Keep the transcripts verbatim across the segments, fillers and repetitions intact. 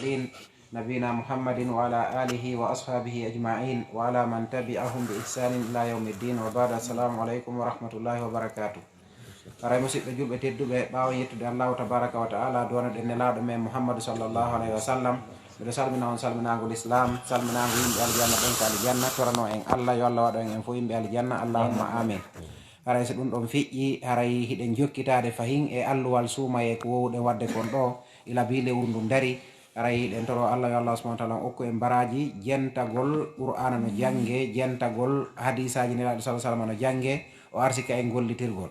المرسلين نبينا محمد وعلى آله وأصحابه أجمعين وعلى من تبعهم بإحسان إلى يوم الدين وبعد. السلام عليكم ورحمة الله وبركاته. Haray musidɓe julɓe tedduɓe, ɓaawo yettude Allahu tabaraka wa ta'ala, duwanoɗen nelaaɗo men Muhammadu sallallahu alayhi wa sallam, miɗo salmina on salminaango l'islam, salminaango yimɓe aljanna ɓen ka aljanna, torano en Allah, yo Allah waɗo en en fof yimɓe aljanna, Allahumma amin. Haray so ɗum ɗon feƴƴi, haray hiɗen jokkitaade fahin e alluwal suumaye ko wowɗen waɗde kon ɗo, ila bi lewru ndun dari. Haray hiɗen toro Allah, yo Allah subhanahu wa ta'ala on okku en baraaji jentagol Qur'aana no jannge, jentagol hadiisaaji Nelaaɗo sallallahu alayhi wa sallam no jannge, o arsika en gollitirgol.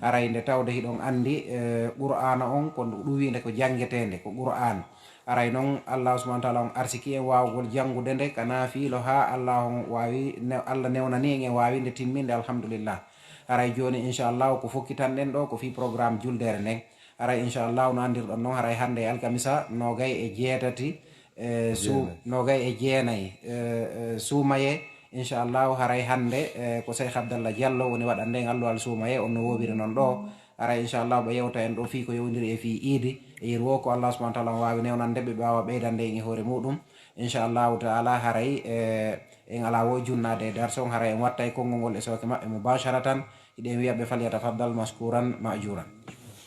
Haray nde tawde hiɗon anndi, eh, Qur'aana on ko ɗum wiinde ko janngeteende, ko Qur'aan. Haray non Allah subhanahu wa ta'ala on arsiki en waawugol janngude nde ka naafiilo haa Allah on waawi, ne-, Allah newnani en en waawi nde timminde, alhamdulillah. Haray jooni, inchallahu, ko fokkitanɗen ɗo ko fii programme juldeere nden. Haray, inchallahu, no anndirɗon non, haray hannde e alkamisa, noogay e jeetati, eh, su-, Jeenay. Noogay e jeenay, eh, eh, suumaye, inchallahu, haray hannde, eh, ko Cheikh Abdallah Diallo woni waɗande en alluwal suumaye, on no woowiri non ɗo. Haray, inchallahu, ɓe yewta en ɗo fii ko yowndiri e fii iidi, e yeru o ko Allah subhanahu wa ta'ala on waawi newnande ɓe, ɓe waawa ɓeydande en e hoore muɗum. Inchallahu ta'ala, haray, eh, en alaa wo junnaade e darson, haray en wattay konngol ngol e sooke maɓɓe mubasharatan. Hiɗen wiya ɓe, "Falyatafaddal mashkuran ma'juran."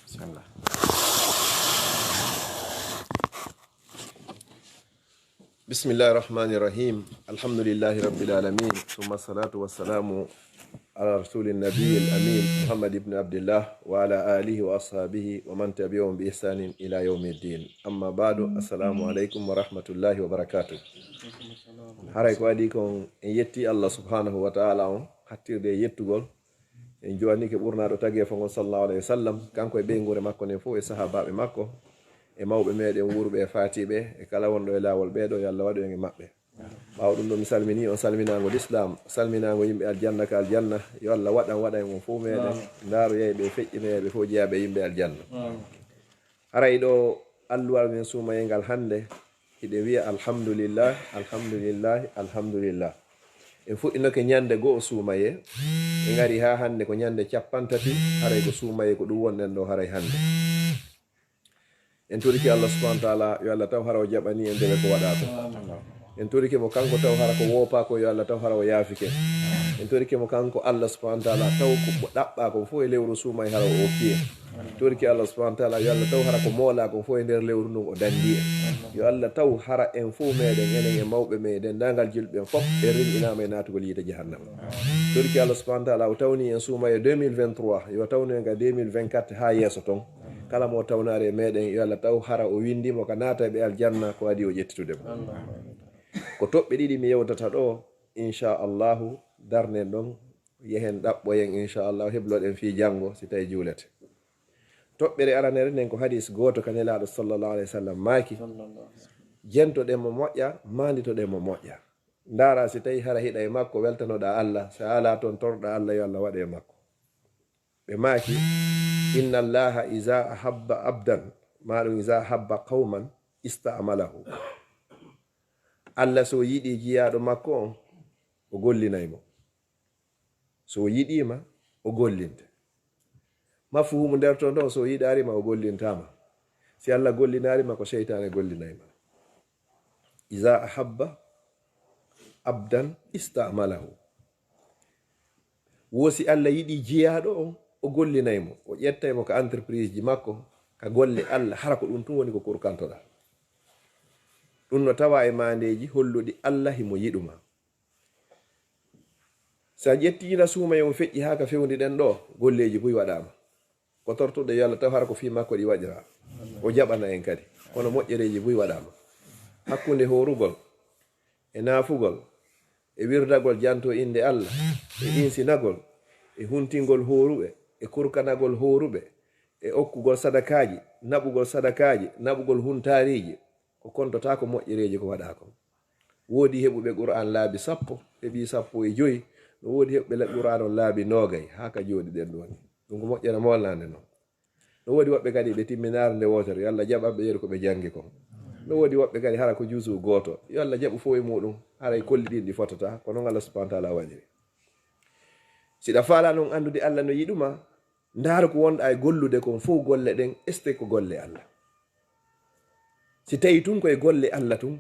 Bismillah. بسم الله الرحمن الرحيم. الحمد لله رب العالمين. ثم الصلاة والسلام على رسول النبي الأمين محمد بن عبد الله وعلى آله وأصحابه ومن تبعهم بإحسان إلى يوم الدين. أما بعد. السلام عليكم ورحمة الله وبركاته. Haray ko adii kon, en yetti Allah subhanahu wa ta'ala on, hattirde e yettugol. En jowanike ɓurnaaɗo tageefo ngon, sallallahu alayhi wa sallam, kanko e ɓeynguure makko nden fof, e sahaabaaɓe makko, e mawɓe meɗen wuurɓe e faatiiɓe, e kala wonɗo e laawol ɓee ɗoo, yo Allah waɗu en e maɓɓe. Ɓaawo ɗum ɗoo, mi salminii on salminaango lislaam, salminaango yimɓe aljanna ka aljanna, yo Allah waɗan, waɗan on fof meɗen, ndaaroyayɓe e feƴƴinoyayɓe fof jeyaaɓe e yimɓe aljanna. Haray ɗoo alluwal men suumayee ngal hannde, hiɗen wiya alhamdulillah, alhamdulillah, alhamdulillah. En fuɗɗinoke ñande go'o suumayee, en ari haa hannde ko ñande cappanɗe tati, haray ko suumayee ko ɗum wonɗen ɗoo haray hannde. En torike Allah subhanahu wa ta'ala, yo Allah taw hara o jaɓanii en ndewe ko waɗaa ko. En torike mo kanko taw hara ko woopaa ko, yo Allah taw hara o yaafike. En torike mo kanko Allah subhanahu wa ta'ala taw ko ɗaɓɓaa kon fof e lewru suumayee hara o okki en. Torike Allah subhanahu wa ta'ala, yo Allah taw hara ko moolaa kon fof e nder lewru ndun o danndii en. Yo Allah taw hara en fof meɗen, enen e mawɓe men e denndaangal julɓe ɓen fof, en rinɗinaama e naatugol yiite jahannama. Torike Allah subhanahu wa ta'ala, o tawnii en suumayee deux mille vingt-trois, yo tawnu en ka deux mille vingt-quatre haa yeeso ton. Kala mo o tawnaari e meɗen, yo Allah taw hara o winndii mo ka naata e ɓe aljanna ko adii o ƴettitude mo. Ko toɓɓe ɗiɗi mi yewtata ɗoo, inchallahu, darnen ɗon, yehen ɗaɓɓoyen, inchallahu, hebloɗen fii janngo, si tawi juulete. Toɓɓere aranere nden ko hadiis gooto ka Nelaaɗo sallallahu alayhi wa sallam maaki, "Jentoɗen mo moƴƴa, maanditoɗen mo moƴƴa. Ndaara si tawi hara hiɗa e makko, weltanoɗaa Allah, si a alaa ton, torɗaa Allah yo Allah waɗu e makko." Ɓe maaki, "Inna Allaha iza ahabba abdan, maa ɗum iza ahabba qawman, ista'malahu." Allah so o yiɗii jiyaaɗo makko on, o gollinay mo. So o yiɗii ma, o gollinte. Mafhuumu nder ton ɗon, so o yiɗaari ma, o gollintaa ma. Si Allah gollinaari ma, ko seytaane gollinay ma. Iza ahabba abdan ista'malahu. Wo si Allah yiɗii jiyaaɗo on, o gollinay mo, o ƴettay mo ka entreprise ji makko, ka golle Allah, hara ko ɗum tun woni ko kurkantoɗaa. Ɗum no tawaa e maandeeji holluɗi Allah himo yiɗu ma. Si a ƴettii ñande suumayee on feƴƴi haa ka fewndi ɗen ɗoo, golleeji buy waɗaama. Ko tortuɗo yo Allah taw hara ko fii makko ɗi waɗiraa. O jaɓana en kadi. Kono moƴƴereeji buy waɗaama. Hakkunde hoorugol, e naafugol, e wirdagol janto innde Allah, e insinagol, e huntingol hooruɓe, e kurkanagol hooruɓe, e okkugol sadakaaji, naɓugol sadakaaji, naɓugol huntaariiji, ko kontotaako moƴƴereeji ko waɗaa kon. Woodi heɓuɓe Qur'aan laabi sappo, heɓii sappo e joy, no woodi heɓuɓe la-, Qur'aan on laabi noogay, haa ka jooɗiɗen ɗoo ni. Ɗum ko moƴƴere moolnaande non. No woodi woɓɓe kadi ɓe timminaare nde wootere, yo Allah jaɓan ɓe yeru ko ɓe janngi kon. No woodi woɓɓe kadi hara ko juzu gooto, yo Allah jaɓu fof e muɗum, haray kolli ɗin ɗi fotataa, ko non Allah subhanahu wa ta'ala waɗiri. Si ɗa faalaa non anndude Allah no yiɗu ma, ndaaru ko wonɗaa e gollude kon fof, golle ɗen, est-ce que ko golle Allah? Si tawi tun koye golle Allah tun,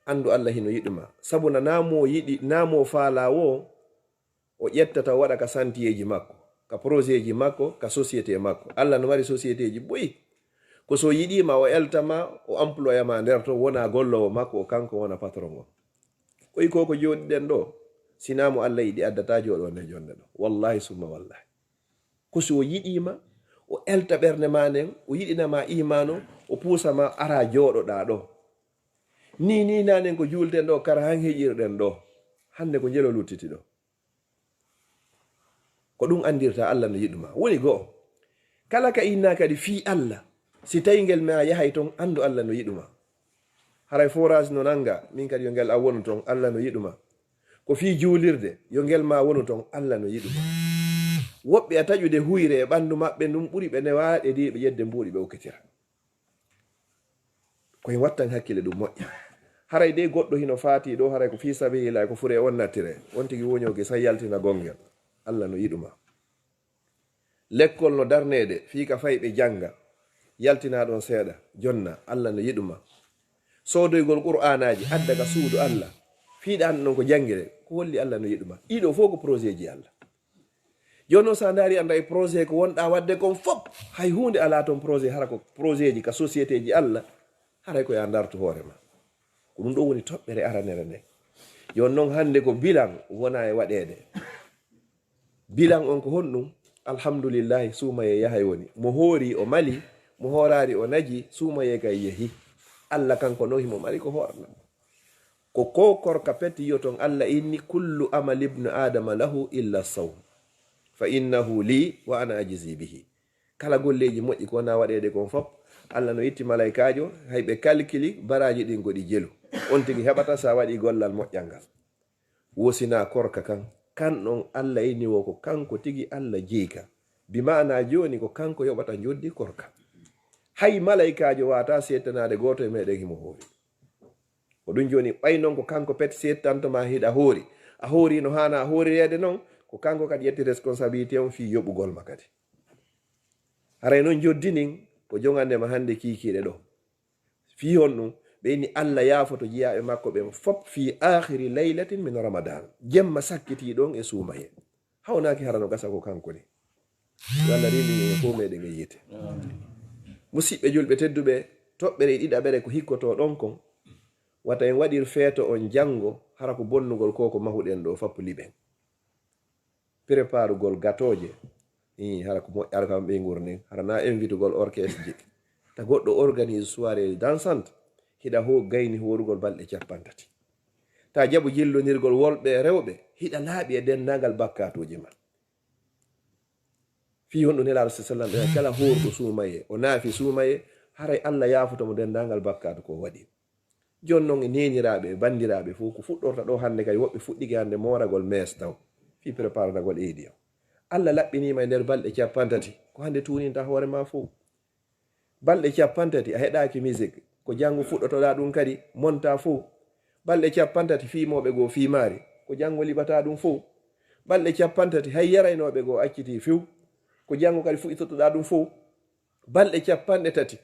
anndu Allah hino yiɗu ma. Sabu na, na mo yiɗi, na mo faala wo, o ƴettata o waɗa ka santiyeeji makko, ka projetji makko, ka société makko. Allah no mari sociétéji boyi. Ko so yiɗi ma, o elta ma, o employa ma nder to, wona golloowo makko, o kanko wona patron on. Koy ko ko jooɗiɗen ɗo, si na mo Allah yiɗi addata jooɗo nde jonde ɗo. Wallahi summa wallahi. Ko si o yiɗi ma, o elta ɓernde ma nden, o yiɗina ma imaano, o puusa ma ara jooɗoɗa ɗo. Ni, ni nanen ko juulten ɗo, kara han heƴirɗen ɗo. Hande ko njelo luttiti ɗo. Ko ɗum andirta Allah no yiɗu ma. Woni go'o. Kala ka inna kadi fii Allah, si tawi ngel ma yahay ton, andu Allah no yiɗu ma. Haray forage no nanga, min kadi yo ngel an wonu ton, Allah no yiɗu ma. Ko fii juulirde, yo ngel ma wonu ton, Allah no yiɗu ma. Woɓɓe a taƴude huyre e ɓandu maɓɓe, ɗum ɓuri ɓe newaade ɗi ɓe ƴedde mbuuɗi ɓe okkitira. Ko en wattan hakkille ɗum moƴƴa. Haray de goɗɗo hino faati ɗo, haray ko fii sabilillahi, ko fure on nattire. On tigi woñoki sa yaltina gongel. Allah no yiɗu ma. Lekkol no darneede, fii ka fay ɓe jannga. Yaltina ɗon seeɗa, jonna, Allah no yiɗu ma. Soodoygol Qur'aanaaji, adda ka suudu Allah. Fii ɗa andu ɗon ko janngire, ko holli Allah no yiɗu ma. Ɗiɗo fof ko projetji Allah. Jooni noon, so a ndaari, annda e projet ko wonɗa waɗde kon fop, hay huunde alaa toon projet, hara ko projetji ka sociétéji Allah, haray ko yo a ndartu hoore ma. Ko ɗum ɗo woni toɓɓere aranere nden. Jooni noon, hannde ko bilan wona e waɗeede. Bilan on ko honɗum? Alhamdulillahi, suumayee yahay woni. Mo hoori o mali, mo hooraari o naji, suumayee kay yehi. Allah kanko noon himo mari ko hoorna. Ko ko korka pet yi'oton Allah inni, "Kullu amali ibnu Adama lahu illa sawm. Fa innahu li wa ana ajzi bihi." Kala golleeji moƴƴi ko wona waɗeede kon fop, Allah no itti malaykaajo, hay ɓe kalkili baraaji ɗin ko ɗi jelu. On tigi heɓata sa waɗi gollal moƴƴal ngal. Wosina korka kan, kan ɗon Allah inni wo ko kanko tigi Allah jeyka. Bi maana jooni ko kanko yoɓata njoddi korka. Hay malaykaajo wata settanaade gooto e meɗen himo hoori. Ko ɗum jooni, ɓay non ko kanko pet settanto ma hiɗa hoori. A hoori no haana a hoorireede non, ko kanko kadi yetti responsabilité on fii yoɓugol ma kadi. Haray non njoddi ndin ko jongande ma hannde kiikiiɗe ɗo. Fii honɗum? Ɓe inni Allah yaafoto jiyaaɓe makko ɓen fop fii aakhiri laylatin min Ramadan. Jemma sakkitii ɗon e suumayee. Hawnaaki hara no gasa ko kanko ni. Yo Allah reenin en fof meɗen e yiite. Musiɓɓe julɓe tedduɓe, toɓɓere e ɗiɗaɓere ko hikkotoo ɗon kon. Wata en waɗir feeto on janngo, hara ko bonnugol ko ko mahuɗen ɗo fop liɓen. Préparugol gatooje. Ii, hara ko moƴƴata kam ɓeynguure nden. Hara na invitugol orchestre ji. Ta goɗɗo organise soirée dansante, hiɗa ho-, gayni hoorugol balɗe cappanɗe tati. Ta jaɓu jillondirgol worɓe e rewɓe, hiɗa laaɓi e denndaangal bakkaatuuji ma. Fii honɗum Nelaaɗo sa sallam ɓe kala hoorɗo suumayee, o naafi suumayee, haray Allah yaafoto mo denndaangal bakkaatu ko o waɗi. Jooni non e neeniraaɓe e banndiraaɓe fof, ko fuɗɗorta ɗo hannde kadi, woɓɓe fuɗɗike hannde mooragol mees taw, fii preparagol eedi o. Allah laɓɓiniima e nder balɗe cappanɗe tati, ko hannde tuuninta hoore ma fof. Balɗe cappanɗe tati a heɗaaki musique, ko janngo fuɗɗotoɗaa ɗum kadi monta fof. Balɗe cappanɗe tati fiimooɓe goo fiimaari, ko janngo liɓataa ɗum fof. Balɗe cappanɗe tati hay yaraynooɓe goo accitii few, ko janngo kadi fuɗɗitotoɗaa ɗum fof. Balɗe cappanɗe tati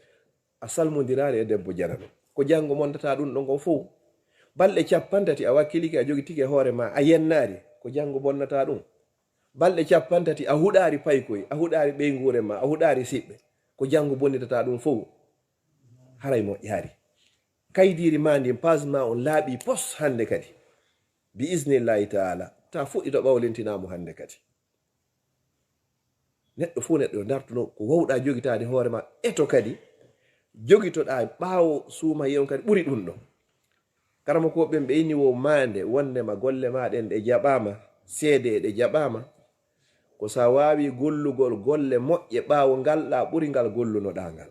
a salmondiraali e debbo janano, ko janngo montataa ɗum ɗon kon fof. Balɗe cappanɗe tati a wakkilike, a jogitike hoore ma, a yennaari, ko janngo bonnataa ɗum. Balɗe cappanɗe tati a huɗaari paykoy, a huɗaari ɓeynguure ma, a huɗaari siɓɓe, ko janngo bonnitataa ɗum fof. Haray moƴƴaari. Kaydiiri ma ndin, page ma on laaɓii pos hannde kadi. Bi isnillahi taala, ta fuɗɗito ɓawlintinaa mo hannde kadi. Neɗɗo fof neɗɗo yo ndartuno ko wawɗa jogitaade hoore ma, eto kadi jogitoɗa ɓaawo suumayee on kadi ɓuri ɗum ɗo. Karamokooɓe ɓen ɓe inni wo maande wondema golle ma ɗen ɗe jaɓaama, seede ɗe jaɓaama, ko sa waawi gollugol golle moƴƴe ɓaawo ngal ɗa ɓuri ngal gollunoɗa ngal.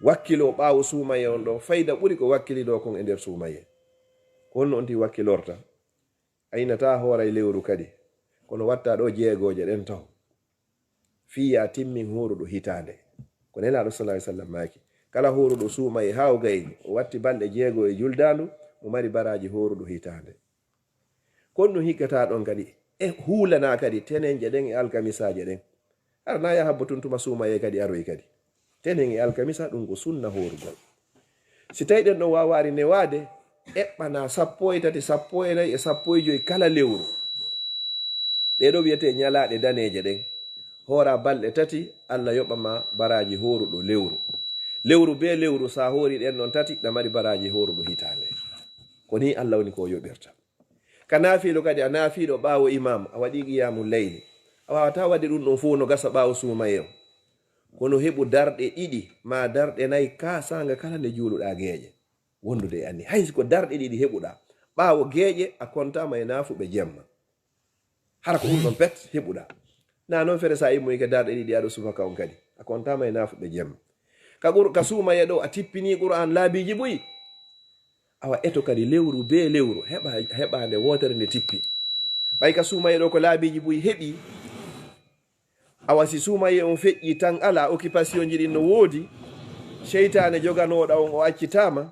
Wakkilo ɓaawo suumayee on ɗo, fayda ɓuri ko wakkiliɗo kon e nder suumayee. Ko honno on tigi wakkilorta? Aynata hooray lewru kadi, kono watta ɗo jeegooje ɗen taho. Fii ya timmin hooruɗo hitaande. Ko Nelaaɗo sallallahu alaihi wasallam maaki, kala hooruɗo suumayee haa o gayni, o watti balɗe jeego e juldaandu, mo mari baraaji hooruɗo hitaande. Kon ɗum hikkata ɗon kadi, e huulana kadi tenenje ɗen e alkamisaaje ɗen. Hara na yaha bo tun tuma suumayee kadi aroy kadi. Tenen e alkamisa ɗum ko sunna hoorugol. Si tawi ɗen ɗon waawaari newaade, eɓɓanaa sappo e tati, sappo e nayi e sappo e joy kala lewru. Ɗee ɗoo wiyetee ñalaaɗe daneeje ɗen. Hoora balɗe tati, Alla yoɓa ma baraaji hooruɗo lewru. Lewru bee lewru, so a hoori ɗen ɗon tati, ɗa mari baraaji hooruɗo hitaande. Ko nii Alla woni ko o yoɓirta. Ka naafiilo kadi, a naafiiɗo ɓaawo imaam, a waɗii qiyaamu layli. A waawataa waɗde ɗun ɗon fow no gasa ɓaawo suumayee on. Kono heɓu darɗe ɗiɗi maa darɗe nayi kaasaanga kala nde juuluɗaa geeƴe. Wondude e anniya. Hay si ko darɗe ɗiɗi heɓuɗaa ɓaawo geeƴe, a kontaama e naafuɓe jemma. Hara ko ɗun ɗon pet heɓuɗaa. Naa non fere sa immoyike darɗe ɗiɗi aɗo subaka on kadi, a kontaama e naafuɓe jemma. Ka qur-, ka suumayee ɗoo a tippinii Qur'aan laabiiji buy. Awa eto kadi lewru bee lewru, heɓa, heɓa nde wootere nde tippi. Ɓay ka suumayee ɗoo ko laabiiji buy heɓi. Awa si suumayee on feƴƴii tan alaa, occupation ji ɗin no woodi, seytaane joganooɗa on o accitaama,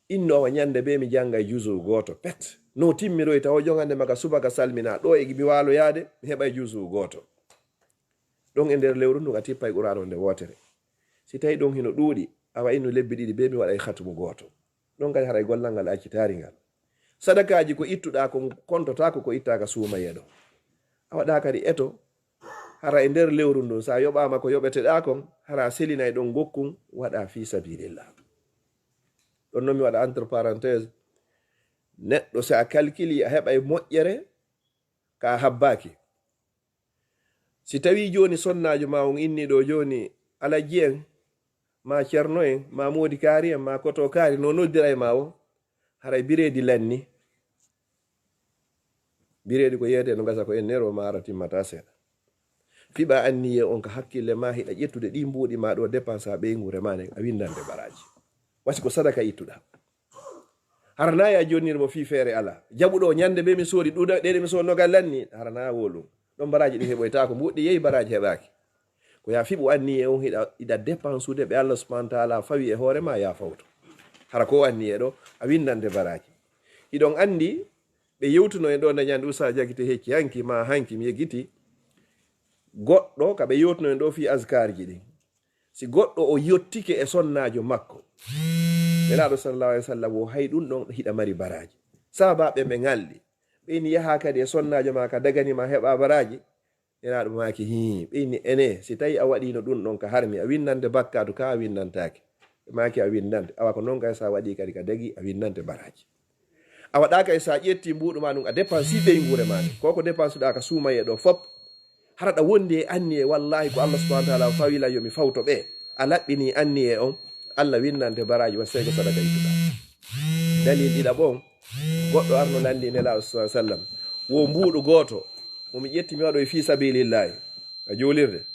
inno awa ñande bee mi janngay juzu gooto pet. No timmiroyta o jogande ma ka subaka salminaa, ɗoo e mi waaloyaade, mi heɓay juzu gooto. Ɗon e nder lewru ndun a tippay Qur'aanu nde wootere. Si tawi ɗon hino ɗuuɗi, awa innu lebbi ɗiɗi bee mi waɗay khatmu gooto. Ɗon kadi haray gollal ngal accitaari ngal. Sadakaaji ko ittuɗaa kon, kontotaako ko ittaa ka suumayee ɗon. A waɗa kadi eto, hara e nder lewru ndun, sa yoɓaama ko yoɓeteɗaa kon, hara a selinay ɗon gokkun, waɗa fii sabilillah. Ɗon non mi waɗa entre parenthèse, neɗɗo si a calculi a heɓay moƴƴere ka a habbaaki. Si tawii jooni sonnaajo maa on innii ɗoo jooni, Alajji en, maa Cerno en, maa Moodi Kaari en, maa Koto Kaari, no noddiray maa o, haray bireedi lanni. Bireedi ko yeetee no gasa ko en nero maa ara timmataa seeɗa. Fiɓa anniyee on ka hakkille maa, hiɗa ƴettude ɗii mbuuɗi maa ɗoo dépense haa ɓeynguure maa nden, a winndande baraaji. Wasi ko sadaka ittuɗaa. Hara naa ya jonnir mo fii feere alaa. Jaɓuɗo o ñande bee mi soodi ɗuuɗa, ɗeɗe mi soodi noga lanni, hara naa woo ɗun. Ɗon baraaji ɗi heɓoytaako, mbuuɗi yehi baraaji heɓaaki. Ko ya fiɓu anniyee on hiɗa, hiɗa dépensude ɓe Allah subhanahu wa ta'ala fawi e hoore maa ya fawto. Hara ko anniyee ɗoo, a winndande baraaji. Hiɗon anndi ɓe yewtuno en ɗoo nde ñande Usa Jagite hecci hanki maa hanki mi yeggiti. Goɗɗo ka ɓe yewtuno en ɗoo fii azkarji ɗin. Si goɗɗo o yottike e sonnaajo makko, Nelaaɗo sallallahu alaihi wasallam wo hay ɗun ɗon hiɗa mari baraaji. Sahabaaɓe ɓe ngalɗi. Ɓe inni yaha kadi e sonnaajo maa ka dagani ma heɓa baraaji. Nelaaɗo maaki, hii, ɓe inni ene, si tawi a waɗiino ɗun ɗon ka harmi, a winnante bakkaatu ka a winnantaake. Ɓe maaki a winnante. Awa ko non kay sa waɗi kadi ka dagi, a winnante baraaji. A waɗaaka e sa ƴetti mbuuɗu ma ɗun a dépense ɓeynguure ma nden. Ko ko dépense ɗa ka suumayee ɗoo fop. Hara ɗa wondi e anniyee, wallahi ko Allah subhanahu wa ta'ala fawilan yo mi fawto ɓe. A laɓɓini anniyee on, Allah winnante baraaji wa sey ko sadaka ittuɗa. Dalil ɗiɗaɓo on, goɗɗo arno landi Nelaaɗo sallallahu alaihi wasallam. Wo mbuuɗu gooto, mo mi ƴetti mi waɗoy fii sabilillahi. A juulirde.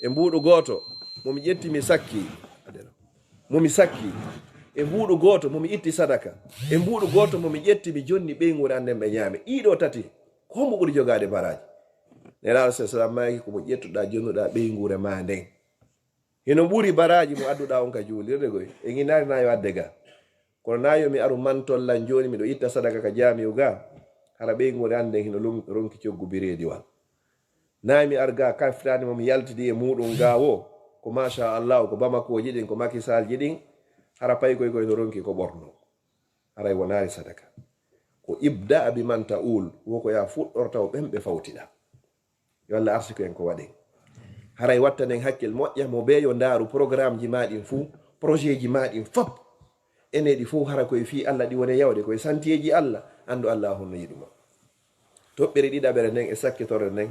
E mbuuɗu gooto, mo mi ƴetti mi sakki. Mo mi sakki. E mbuuɗu gooto, mo mi itti sadaka. E mbuuɗu gooto, mo mi ƴetti mi jonni ɓeynguure an nden ɓe ñaami. Ɗii ɗoo tati, ko hombo ɓuri jogaade baraaji? Nelaaɗo sallallahu alaihi wasallam maaki ko mo ƴettuɗa jonnuɗa ɓeynguure ma nden. Hino ɓuri baraaji mo adduɗa on ka juulirde koy. E nginaari na yo adde ga. Kono na yo mi aru mantol lan jooni miɗo itta sadaka ka jaami'u ga. Hara ɓeynguure an nden hino lon-, ronki coggu bireediwal. Na mi ar ga kaftani mo mi yaltidi e muɗum ga wo. Ko masha Allah, ko Bamakooji ɗin, ko Macky Sall ji ɗin. Hara pay koy koy no ronki ko ɓorno. Haray wonaali sadaka. Ko ibda bi man ta'ul, wo ko ya fuɗɗorta o ɓen ɓe fawtiɗa. Yo Allah arsiko en ko waɗen. Haray wattanen hakkil moƴƴa mo bee yo ndaaru programme ji ma ɗin fuu, projet ji ma ɗin fop. Ene ɗi fuu hara koye fii Allah ɗi wone yawde koye santiyeeji Allah, anndu Allah honno yiɗuma. Toɓɓere ɗiɗaɓere nden e sakkitorde nden,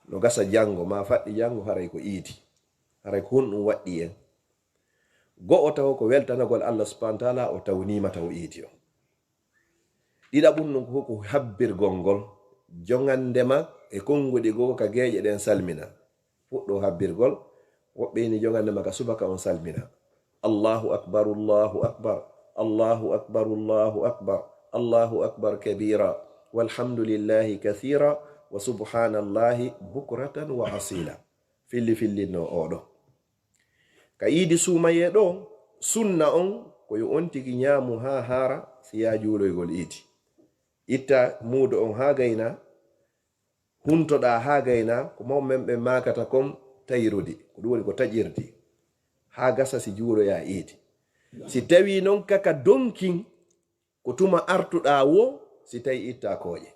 no gasa janngo, ma faɗɗi janngo, haray ko iidi. Haray ko honɗum waɗɗi en. Go'o taw ko weltanagol Allah subhanahu wa ta'ala o tawniima taw iidi o. Ɗiɗaɓum ɗum ko ko habbirgol ngol, jongande ma e konnguɗi goo ka geeƴe ɗen salmina. Fuɗɗo habbirgol, woɓɓe ini jongande ma ka subaka on salmina. Allahu akbar, Allahu akbar, Allahu akbar, Allahu akbar, Allahu akbar kabira, walhamdulillahi kathira, wa subhanallahi bukratan wa asila. Filli fillinno oɗo. Ka iidi suumayee ɗoo, sunna on ko yo on tigi ñaamu haa haara si yaa juuloygol iidi. Itta muudo on haa gayna, huntoɗaa haa gayna, ko mawɓe men ɓe maakata kon tayrudi, ko ɗum woni ko taƴirdi, haa gasa si juuloyaa iidi. Si tawii noon kaka donkin, ko tuma artuɗaa woo, si tawii ittaa kooƴe.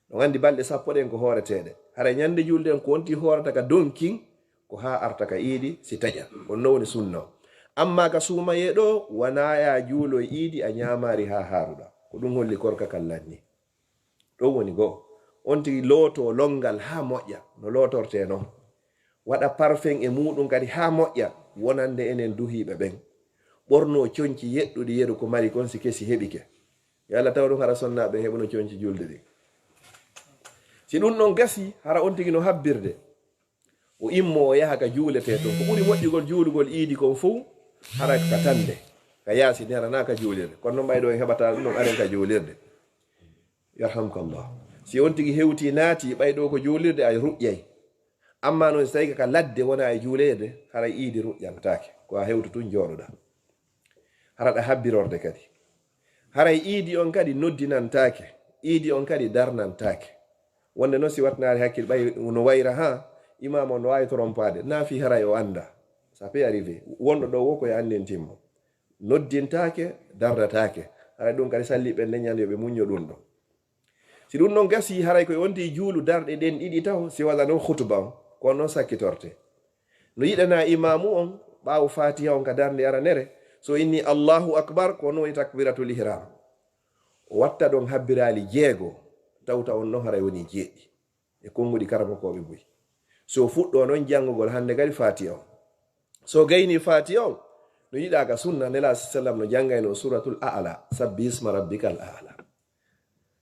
Ɗon anndi balɗe sappo ɗen ko hooreteeɗe. Haray ñande juulde on ko wonti hoorata ka donkin, ko haa arta ka iidi si taƴa. On no woni sunna o. Amma ka suumayee ɗoo, wanaa ya juulo e iidi a ñaamaari haa haaruɗaa. Ko ɗum holli korka kan lanni. Ɗum woni goo. On tigi lootoo lonngal haa moƴƴa, no lootortee non. Waɗa parfum e muuɗum kadi haa moƴƴa, wonande enen duhiiɓe ɓen. Ɓornoo conci yeɗɗuɗi yeru ko mari kon si kesi heɓike. Yo Alla taw ɗum hara sonnaaɓe heɓuno conci juulde ɗin. Si ɗum ɗon gasi, hara on tigi no habbirde. O immoo o yaha ka juuletee ton. Ko ɓuri moƴƴugol juulugol iidi kon fow, hara ka tande. Ka yaasi ne hara naa ka juulirde. Kono non ɓay ɗoo en heɓataa ɗum ɗon aren ka juulirde. Yarhamkallah. Si on tigi hewtii naatii ɓay ɗoo ko juulirde a ruƴƴay. Amma non si tawii ka ladde wonaa e juuleede, haray iidi ruƴƴantaake. Ko a hewtu tun jooɗoɗaa. Hara ɗa habbirorde kadi. Haray iidi on kadi noddinantaake. Iidi on kadi darnantaake. Wonde non si wattanaare hakkil ɓay no wayra haa imaam on no waawi torompaade. Naa fii haray o anndaa. Ça peut arriver. Wonɗo ɗoo woo ko yo anndintin mo. Noddintaake, darnataake. Haray ɗum kadi salli ɓen nden ñande yo ɓe muñño ɗum ɗon. Si ɗum ɗon gasii, haray ko e on tigi juulu darɗe ɗen ɗiɗi taho, si wala non hutuba on, ko on ɗon sakkitorte. No yiɗanaa imaamu on, ɓaawo Faatiha on ka darnde aranere, so inni Allahu Akbar, ko on woni takbiratul ihram. O watta ɗon habbiraali jeego, tawta on ɗon haray woni jeeɗi. E konnguɗi karamokooɓe buy. So fuɗɗoo non janngugol hannde kadi Faatiha on. So gaynii Faatiha on, no yiɗaa ka sunna, Nelaaɗo sallam no janngayno Suuratul A'la, Sabbi isma rabbikal a'la.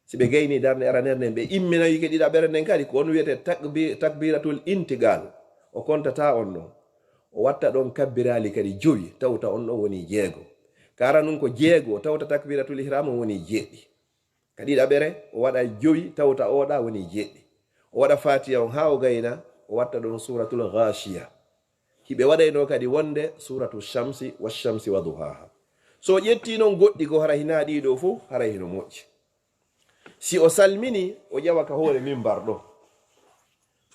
Si ɓe gaynii darnde aranere nden, ɓe imminayike ɗiɗaɓere nden kadi, ko on wiyetee takbi-, takbiratul intiqal. O kontataa on ɗon. O watta ɗon kabbiraali kadi jowi, tawta on ɗon woni jeego. Ka aranun ko jeego, tawta takbiratul ihram on woni jeeɗi. Ka ɗiɗaɓere, o waɗa jowi, tawta oɗa woni jeeɗi. O waɗa Faatiha on haa o gayna, o watta ɗon Suuratul Ghashiya. Hiɓe waɗayno kadi wonde Suuratu Shamsi, wa Shamsi wa duhaha. So o ƴettii non goɗɗi goo, haray hinaa ɗii ɗoo fow, haray hino moƴƴi. Si o salminii, o ƴawa ka hoore mimbar ɗoo.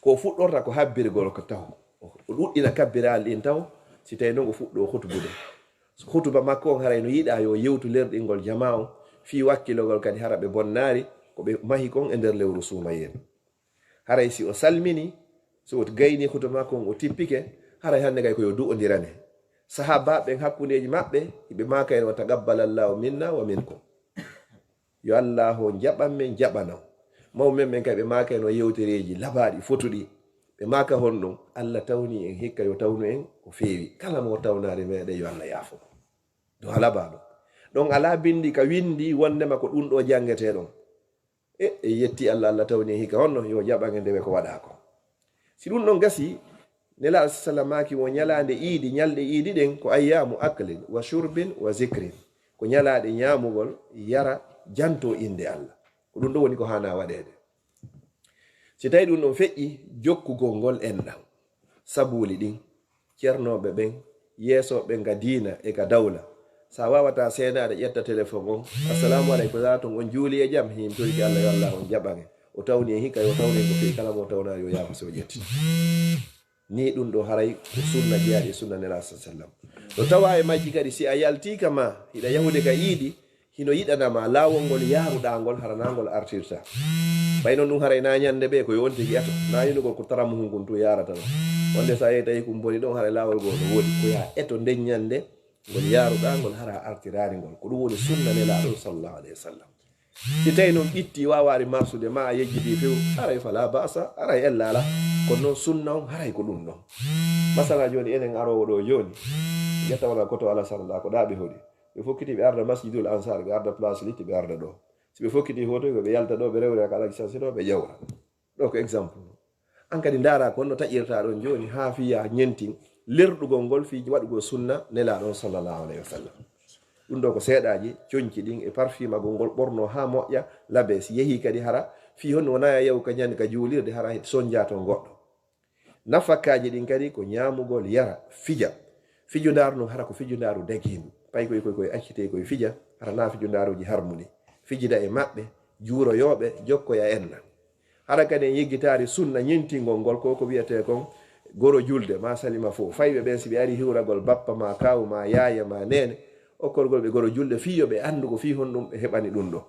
Ko o fuɗɗorta ko habbirgol ko taho. O ɗuɗɗina kabbiraali ɗin taho, si tawii non o fuɗɗoo hutubude. Hutuba makko on haray no yiɗaa yo yewtu lerɗingol jamaa on, fii wakkilogol kadi hara ɓe bonnaali ko ɓe mahi kon e nder lewru suumayee. Haray si o salminii, si o gaynii hutuba makko on, o tippike, haray hannde kay ko yo du'ondirane. Sahaabaaɓe ɓen hakkundeeji maɓɓe, hiɓe maakayno, "Taqabbalallahu minna wa minkum." Yo Allaahu on jaɓan men, jaɓana on. Mawɓe men ɓen kay ɓe maakayno yewtereeji labaaɗi, fotuɗi. Ɓe maaka honɗum? Alla tawnii en hikka yo tawnu en ko feewi. Kala mo tawnaali meɗen yo Alla yaafo mo. Ɗum alaa baaɗo. Ɗon alaa binndi ka winndi wonndema ko ɗum ɗoo janngetee ɗon. E, e yetti Alla, Alla tawni hikka honno yo jaɓange ndewe ko waɗaa ko. Si ɗum ɗon gasi, Nelaaɗo sallam maaki wo ñalaande iidi, ñalɗe iidi ɗen ko ayyaamu aklin wa shurbin wa zikrin. Ko ñalaaɗe ñaamugol, yara, janto innde Alla. Ko ɗum ɗo woni ko haanaa waɗeede. Si tawii ɗum ɗon feƴƴi, jokkugol ngol enɗan. Sabuuli ɗin, cernooɓe ɓen, yeesooɓe ɓen ka diina e ka dawla. Sa waawataa seenaade, ƴetta telefon on. "Assalaamu aleykum, ko ɗaa ton, on juuli e jam?" "Hii, mi torike Alla, yo Alla on jaɓan en." O tawni en hikka, yo tawnu en ko feewi, kala mo tawnaali, yo yaafo si o ƴetti. Nii ɗum ɗo haray ko sunna jeyaaɗi e sunna Nelaaɗo sallam. No tawaa e majji kadi, si a yaltii ka maa, hiɗa yahude ka iidi, hino yiɗana ma laawol ngol yaaruɗaa ngol, hara naa ngol artirta. Ɓay non ɗum haray naa ñande ɓe ko yo on tigi eto, naa yinugol ko taramuhu ngun tun yaarata non. Wonde so a yehi tawi ko boni ɗon, haray laawol ngol no woodi. Ko yaa eto nden ñande ngol yaaruɗaa ngol, hara a artiraani ngol. Ko ɗum woni sunna Nelaaɗo sallallahu alayhi wa sallam. Si tawi non ɓitti waawaari marsude ma a yejjiti few, haray fala ba'sa, haray ella alaa. Kono non sunna on, haray ko ɗum ɗon. Masala jooni enen aroowo ɗo jooni, ƴetta wona koto Alasara ɗa, ko ɗa ɓe hoɗi. Ɓe fokkiti ɓe arda Masjidul Ansar, ɓe arda Place Litti, ɓe arda ɗo. Si ɓe fokkiti hoto, ko ɓe yalta ɗo, ɓe rewra ka Alaji Sansino, ɓe ƴawra. Ɗo ko exemple. An kadi ndaara ko honno taƴirta ɗon jooni haa fiya ñentin lerɗugol ngol fii waɗugol sunna Nelaaɗo on sallallahu alayhi wa sallam. Ɗum ɗo ko seeɗaaji conci ɗin e parfumagol ngol ɓorno haa moƴƴa, labe si yehi kadi hara fii honno wona ya yaw ka ñande ka juulirde hara hit sonja ton goɗɗo. Nafakaaji ɗin kadi ko ñaamugol, yara, fija. Fijundaaru ndun hara ko fijundaaru dagiindu. Pay koy koy koy accitee koy fija, hara naa fijundaaruuji harmuni. Fijida e maɓɓe, juuroyooɓe, jokkoya enna. Hara kadi en yeggitaari sunna ñentingol ngol ko ko wiyetee kon goro julde, ma salima fof. Fayɓe ɓen si ɓe ari hiwragol bappa ma, kaaw ma, yaaya ma, neene, okkorgol ɓe goro julde, fii yo ɓe anndu ko fii honɗum ɓe heɓani ɗum ɗo.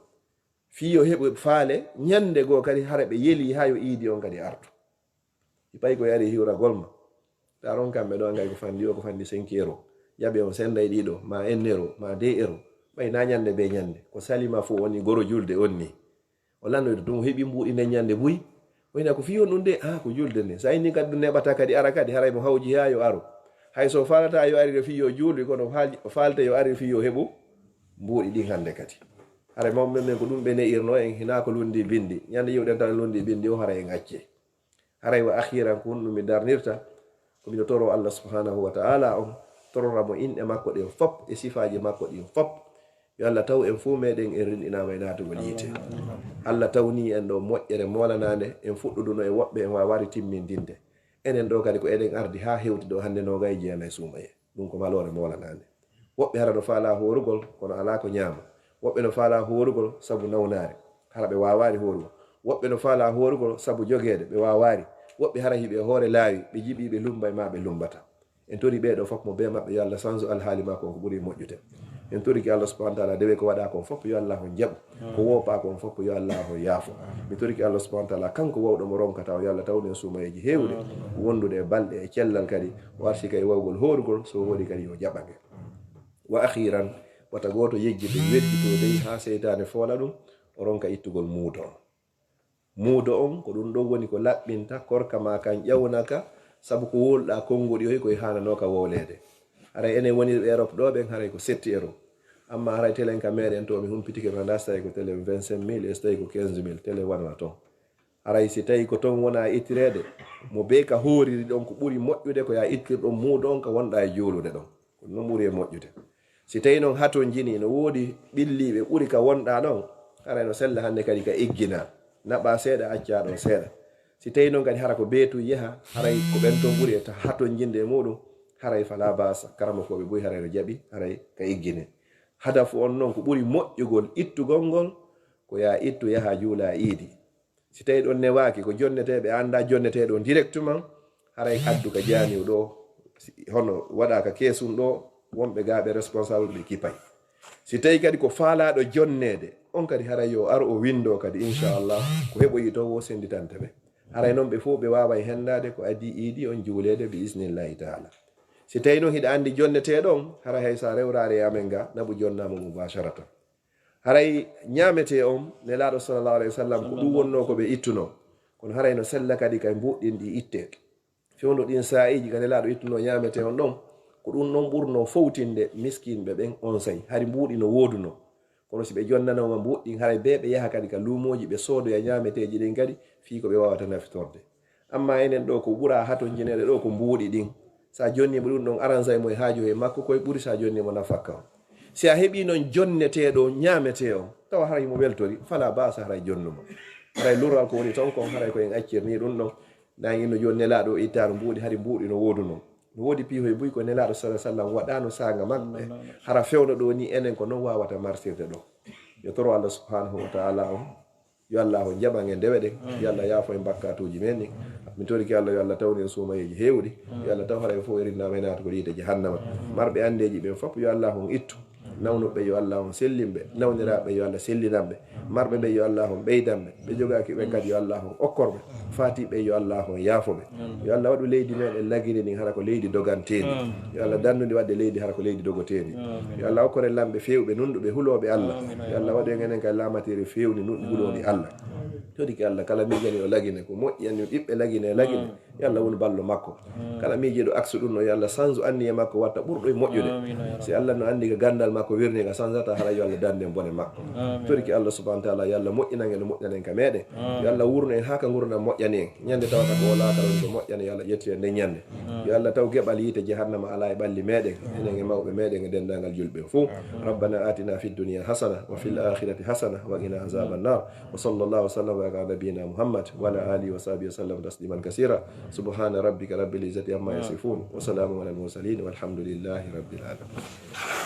Fii yo heɓu faale, ñannde goo kadi hara ɓe yelii haa yo iidi on kadi artu. Si payi ko yari hiwragol ma, ta ronkan ɓe ɗo, angay ko fandi o, ko fandi cinq euros. Jaɓe on senda e ɗiɗo, ma un euro, ma deux euros. Ɓay na ñannde be ñannde. Ko salima fof woni goro julde on ni. O lannoyto ɗum, o heɓi mbuuɗi nden ñannde buy. O ina ko fii on ɗum de, ah, ko julde nde. Sa inni kadi ɗum neɓata kadi ara kadi, haray mo hawji haa yo aru. Hay so faalata yo ari fii yo juulwi, kono faal-, faalte yo ari fii yo heɓu mbuuɗi ɗin hannde kadi. Haray mawɓe men ko ɗum ɓe ne'irno en, hinaa ko lundi bindi. Ñande yiwɗen tan lundi bindi o, haray en acce. Haray wa akhiran ko ɗum mi darnirta, ko miɗo toro Allah subhanahu wa ta'ala on, torora mo inɗe makko ɗen fop e sifaaji makko ɗin fop. Yo Allah taw en fuu meɗen en rinɗinaama e naatugol yiite. Allah tawni en ɗo moƴƴere moolanaande, en fuɗɗuduno e woɓɓe en waawaari timmindinde. Enen ɗo kadi ko eɗen ardi haa hewti ɗo hannde noogay jeenay suumaye. Ɗum ko maloore moolanaande. Woɓɓe hara no faalaa hoorugol, kono alaa ko ñaama. Woɓɓe no faalaa hoorugol sabu nawnaare, hara ɓe waawaari hoorugol. Woɓɓe no faalaa hoorugol sabu jogeede, ɓe waawaari. Woɓɓe hara hiɓe e hoore laawi, ɓe jiɓii ɓe lumbay ma ɓe lumbata. En tori ɓee ɗo fof mo bee maɓɓe, yo Allah sansu alhaali makko on ko ɓuri moƴƴude. En toriki Allah subhanahu wa ta'ala, dewe ko waɗaa kon fof, yo Allah on jaɓu. Ko woopaa kon fof, yo Allah on yaafo. Mi toriki Allah subhanahu wa ta'ala, kanko wawɗo mo ronkata o, yo Allah tawnu en suumayeeji heewuɗe, wondude e balɗe e cellal kadi, o arsika e wawgol hoorugol, so o hoori kadi yo jaɓange. Wa akhiran, wata gooto yejjito, weddito dey haa seytaane foola ɗum, o ronka ittugol muudo on. Muudo on, ko ɗum ɗon woni ko laɓɓinta korka ma kan, ƴawna ka, sabu ko wowluɗaa konnguɗi oy, koy haananoo ka wowleede. Haray enen wonirɓe Europe ɗo ɓen, haray ko sept euros. Amma haray telen ka meɗen to, mi humpitike, mi anndaa so tawi ko telen vingt-cinq mille, e so tawi ko quinze mille, telen wonaa ton. Haray si tawi ko ton wonaa ittireede, mo bee ka hooriri ɗon, ko ɓuri moƴƴude ko yaa ittirɗon muudo on ka wonɗaa e juulude ɗon. Ko ɗum ɓuri e moƴƴude. Si tawi non hatonjini, no woodi ɓilliiɓe ɓuri ka wonɗaa ɗon, haray no sella hannde kadi ka igginaa, naɓaa seeɗa, accaa ɗon seeɗa. Si tawi non kadi hara ko beetu yaha, haray ko ɓen ton ɓuri e ta-, hatonjinde e muuɗum, haray falaa baasa, karamokooɓe buy haray no jaɓi, haray ka iggine. Hadafu on non ko ɓuri moƴƴugol ittugol ngol, ko yaa ittu yaha juula iidi. Si tawi ɗon newaaki, ko jonneteeɓe, a anndaa jonneteeɗo on directement, haray addu ka jaaniw ɗo, si-, hono waɗa ka keesun ɗo, wonɓe gaa ɓe responsable ɓe kipay. Si tawi kadi ko faalaaɗo jonneede, on kadi haray yo ar o winndoo kadi, inchallah, ko heɓoyi to wo sennditante ɓe. Haray non ɓe fof ɓe waaway henndaade ko adii iidi on juuleede bi isnillahi taala. Si tawi non hiɗa anndi jonneteeɗo on, haray hay sa rewraare e amen ga, naɓu jonnaama mubasharatan. Haray ñaametee on, Nelaaɗo sallallahu alayhi wa sallam, ko ɗum wonnoo ko ɓe ittunoo. Kono haray no sella kadi kay mbuuɗɗin ɗi ittee. Fewndo ɗin saa'iiji ka Nelaaɗo ittunoo ñaametee on ɗon, ko ɗum ɗon ɓurnoo fowtinde miskinɓe ɓen onsay. Hari mbuuɗi no woodunoo. Kono si ɓe jonnanooma mbuuɗɗin, haray bee ɓe yaha kadi ka luumooji, ɓe soodoya ñaameteeji ɗin kadi, fii ko ɓe waawata nafitorde. Amma enen ɗo ko ɓura hatonjineede ɗo ko mbuuɗi ɗin. Sa jonnimo ɗum ɗon, aran say mo e haaju he makko, koye ɓuri sa jonnimo nafakka on. Si a heɓi non jonneteeɗo, ñaametee on, tawa haray mo weltori, fala baasa, haray jonnumo. Haray lurral ko woni ton kon, haray ko en accirni ɗum ɗon. Nan inno jooni Nelaaɗo o ittaano mbuuɗi, hari mbuuɗi no wooduno. No woodi piihoy buy ko Nelaaɗo sallallahu alaihi wasallam waɗaano saanga maɓɓe. Hara fewndo ɗo ni enen ko non waawata marsirde ɗo. Yo toro Allah subhanahu wa ta'ala on. Yo Allah o jaɓan en dewe ɗen. Yo Allah yaafo en bakkatuuji men ɗin. Min toriki Allah yo Allah tawnu en suumayeeji heewuɗi. Yo Allah taw hara en fof e rinnaama e naatugol yiite jahannama. Marɓe anndeeji ɓen fof yo Allah on ittu. Nawnuɓe yo Allah on sellin ɓe. Nawniraaɓe yo Allah sellinan ɓe. Marɓe ɓe yo Allah on ɓeydan ɓe. Ɓe jogaaki ɓen kadi yo Allah on okkor ɓe. Faatiiɓe yo Allah on yaafo ɓe. Yo Allah waɗu leydi meɗen Lagine ndin hara ko leydi doganteedi. Yo Allah dandu ndi waɗde leydi hara ko leydi dogoteendi. Yo Allah okkor en lamɓe feewɓe, nunɗuɓe, hulooɓe Allah. Yo Allah waɗu en enen kadi laamateeri feewndi, nunɗi, huloondi Allah. Toriki Allah kala miijani o Lagine, ko moƴƴani ɓiɓɓe Lagine e Lagine. Yo Allah wonu ballo makko. Kala miijiiɗo aksu ɗum ɗo, yo Allah sansu anniye makko, watta ɓurɗo e moƴƴude. Si Allah no anndi ko ganndal makko wirni, ka sansata, hara yo Allah dande en bone makko. Toriki Allah subhanahu wa ta'ala, yo Allah moƴƴinan en, moƴƴanen ka meɗen. Yo Allah wurno en haa ka ngurndan moƴƴani en. Ñande tawata ko o laakara woni ko moƴƴani, yo Allah ƴettu en nden ñande. Yo Allah taw geɓal yiite jahannama alaa e ɓalli meɗen, enen e mawɓe meɗen e denndaangal julɓe ɓen fof. ربنا آتنا في الدنيا حسنة وفي الآخرة حسنة وقنا عذاب النار. وصلى الله وسلم وبارك على نبينا محمد وعلى آله وصحبه وسلم تسليما كثيرا. سبحان ربك رب العزة عما يصفون وسلام على المرسلين والحمد لله رب العالمين.